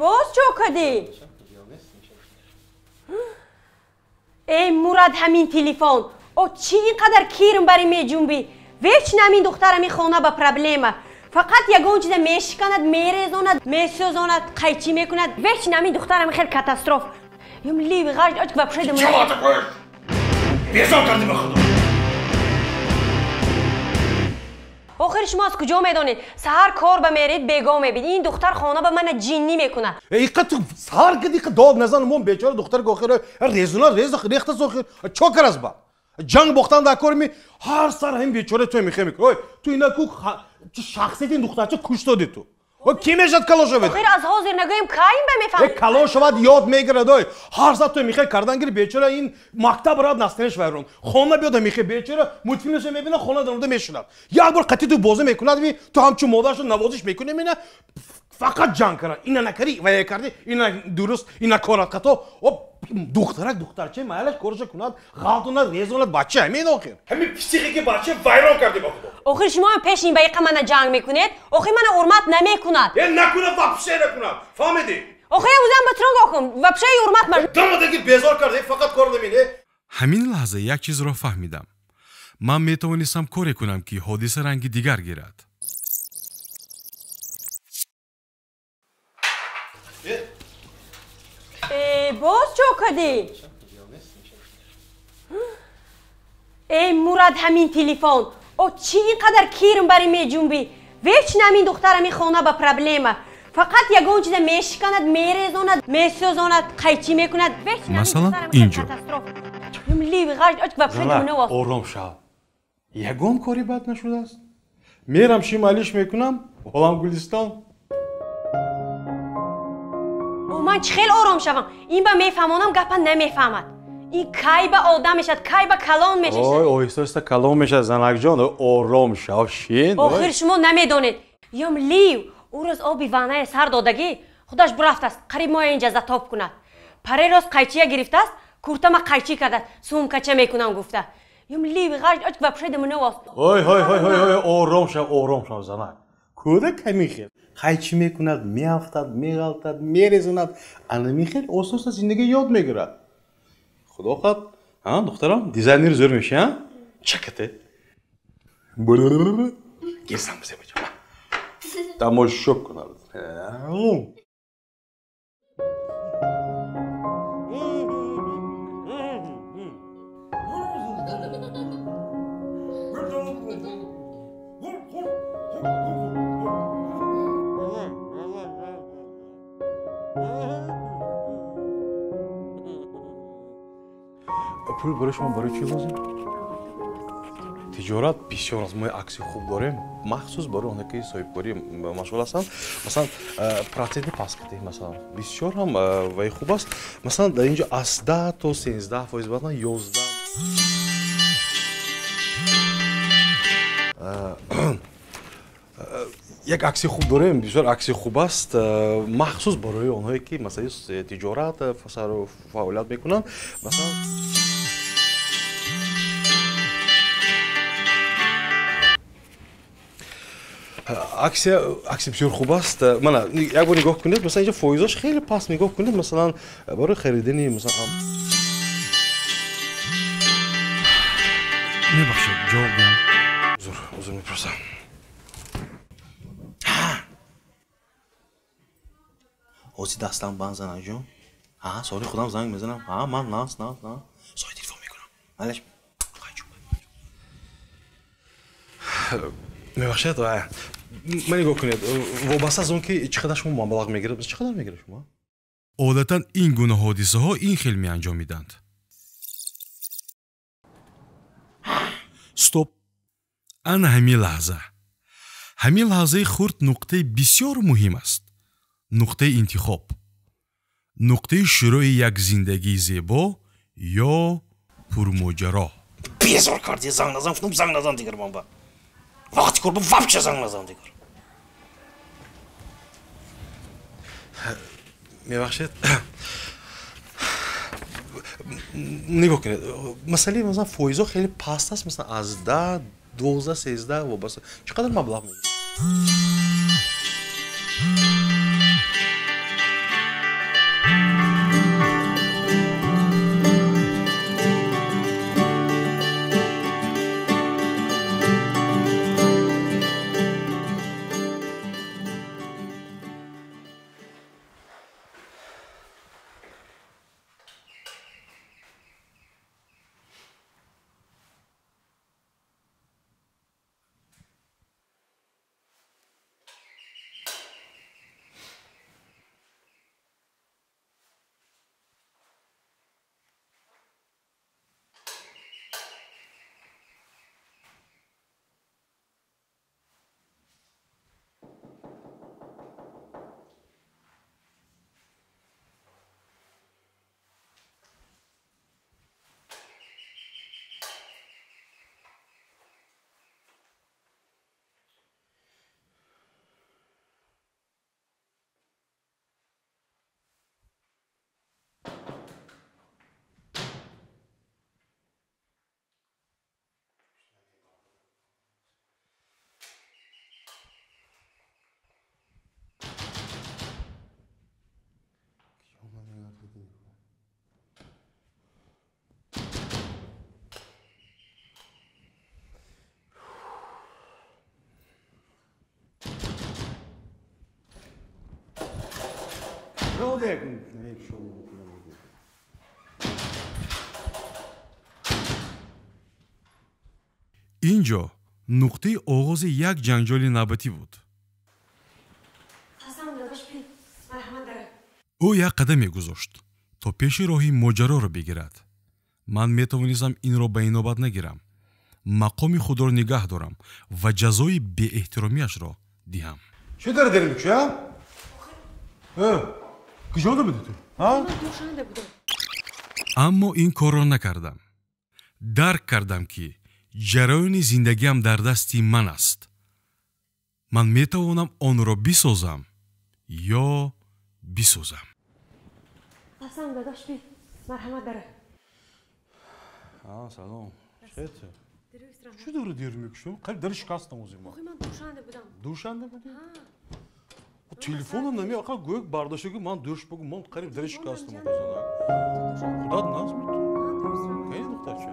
Боз чо кардӣ? Эй Мурад, ҳамин телефон. О чӣ ин қадар кирм барӣ меҷунбӣ? Вечно ҳамин духтар ҳамин хона ба проблема. Фақат ягон чиза мешиканад, мерезонад, месӯзонад, қайчӣ мекунад. Вечно ҳамин духтар ҳамин хел катастроф. Юм ливи ғаж оч вообще дам. Чего такое? Безор кардӣ ба худо. Охир шумо аз куҷо медонед? Саҳар кор ба меред, бего мебид. Ин духтар хона ба мана ҷиннӣ мекунад. Иқа ту саҳар киди иқа дод назан, мон бечора духтар охир резуна рез рехта сохир. Чо карас ба? Ҷанг бохтан дар кор ми ҳар сар ҳам бечора ту мехе мекунӣ. Ой, ту ина ку шахсияти ин духтарча куш додӣ ту. Ой, ки мешад калон шавад? Охир аз ҳозир нагӯем, кай ба мефаҳмед? Калон шавад ёд мегирад. Ой, ҳар сар ту мехе кардан гири бечора ин мактаб рад настенеш вайрон. Хона биёда мехе бечора мультфилмша мебина, хона даромада мешунад. Як бор қатъи ту бозӣ мекунад, ми ту ҳамчун модарашо навозиш мекунӣ, мина фақат ҷанг карад. Ина накарӣ, вая кардӣ, ина дуруст, ина корат хато. Оп, духтарак духтарча майлаш кораша кунад, ғалтонад, резонад, бача ҳамин охир. Ҳамин психики бача вайрон кардӣ ба худо. Охир шумо ҳам пеш ин ба иқа мана ҷанг мекунед? Охир мана ҳурмат намекунад. Э, накунад, вообще накунад. Фаҳмидӣ? Охир узам ба тронг охум, вообще ҳурмат ма. Дамадаги безор кардӣ, фақат кор намин. Ҳамин лаҳза як чизро фаҳмидам. Ман метавонистам коре кунам, ки ҳодиса ранги дигар гирад. Боз чо кардӣ? Эй Мурад, ҳамин телефон. О чӣ ин қадар кирм барӣ меҷунбӣ? Вечно ҳамин духтар ҳамин хона ба проблема. Фақат ягон чиза мешиканад, мерезонад, месӯзонад, қайчӣ мекунад. Масалан, инҷо. Ором шав. Ягон кори бад нашудааст. Мерам шималиш мекунам, олам Гулистон. Ман чӣ хел ором шавам? Ин ба мефаҳмонам, гапа намефаҳмад. Ин кай ба одам мешавад, кай ба калон мешавад? Ой, оҳиста оҳиста калон мешавад, занакҷон, ором шав, шин. Охир шумо намедонед. Ём лив, ӯ рӯз оби ванная сар додагӣ, худаш бурафтааст, қариб моя инҷа затоп кунад. Паре рост қайчия гирифтааст, куртама қайчӣ кардааст, сумкача мекунам гуфта. Ём лив, ғаж оч вообще дамуновост. Ой, ой, ой, ой, ором шав, ором шав, занак. Кӯдак ҳамин хел қайчӣ мекунад, меафтад, меғалтад, мерезонад. Ана михел оста оста зиндагӣ ёд мегирад. Худо хоҳад, ҳа, духтарам, дизайнери зӯр мешӣ, ҳа? Чакате. Гирсам бизе бача. Тамошо кунад. Пул барои шумо барои чӣ лозим? Тиҷорат бисёр аст. Мо акси хуб дорем, махсус барои оне ки соҳибкорӣ машғул ҳастанд. Масалан, проценти паст кардем, масалан, бисёр ҳам вай хуб аст. Масалан, дар инҷо аз 10 то 13%, баъдан 11. Як акси хуб дорем, бисёр акси хуб аст, махсус барои онҳое ки масалан тиҷорат фаъолият мекунанд. Масалан, аксия бисёр хуб аст. Мана, як бор нигоҳ кунед, масалан, инҷо фоизош хеле паст нигоҳ кунед, масалан, барои харидани, масалан. Мебахшед, ҷавоб диҳам. Узр, узр мепурсам. Ози дастам банд, занакҷон. Ҳа, соли худам занг мезанам. Ҳа, ман нас, нас, нас. Сои телефон мекунам. Малеш. Мебахшед, ман нигоҳ кунед, вобаста аз он ки чӣ қадар шумо маблағ мегиред, чӣ қадар мегиред шумо? Одатан ин гуна ҳодисаҳо ин хел меанҷомиданд. Стоп! Ана ҳамин лаҳза. Ҳамин лаҳзаи хурд нуқтаи бисёр муҳим аст. Нуқтаи интихоб. Нуқтаи шурӯи як зиндагии зебо ё пурмоҷаро. Безор карди, занг назан, гуфтам занг назан дигар ман ба. Вақти кор вообще занг назан дигар. Мебахшед. Нигоҳ кунед, масъалаи масалан фоизҳо хеле паст аст, масалан аз 10, 12, 13 вобаста. Чӣ қадар маблағ мегиред? Ин ҷо нуқтаи оғози як ҷанҷоли навбатӣ буд. Ӯ як қадам мегузошт, то пеши роҳи моҷароро бигирад. Ман метавонистам инро ба инобат нагирам, мақоми худро нигаҳ дорам ва ҷазои беэҳтиромиашро диҳам. Чӣ дар дер мекушӣ, а? Куҷода будӣ ту? Аммо ин корро накардам. Дарк кардам, ки ҷараёни зиндагиам дар дасти ман аст. Ман метавонам онро бисозам ё бисӯзам. Салом. Чӣ дори дер мекушӣ? Қариб дари шикастам ози ма. Душанде будӣ? Телефонам нами ақа гӯяк бардошта ки ман дӯш бугу ман қариб дари шикастам оғозана. Худат назми ту. Кани духтарча?